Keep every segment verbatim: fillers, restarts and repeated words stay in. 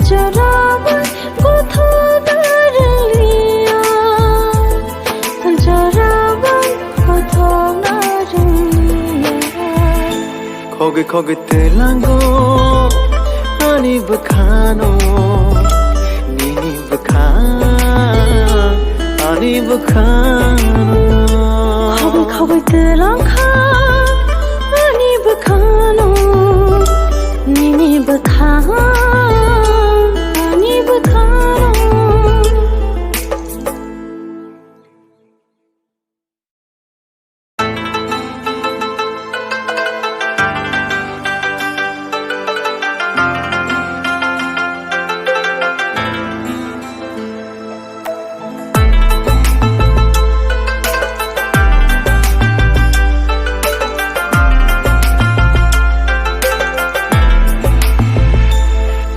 Jorabai gothokna rwngya, jorabai gothokna rwngya. Khogwi khogwi twlango ani bwkhano, nini bwkha, ani bwkhano. Khogwi khogwi twlangkha ani bwkhano, nini bwkha, ani bwkhano.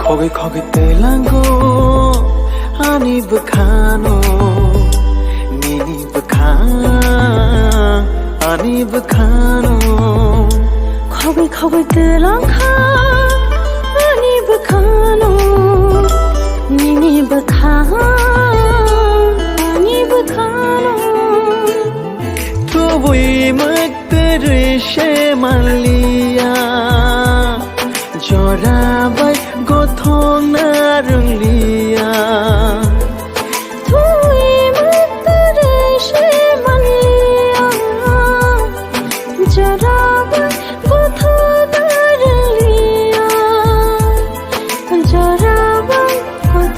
Khogwi khogwi twlango ani bwkhano, nini bwkha, ani bwkhano. Khogwi khogwi twlangkha ani bwkhano, nini bwkha, ani bwkhano. Tubui mwktwrwi se manli.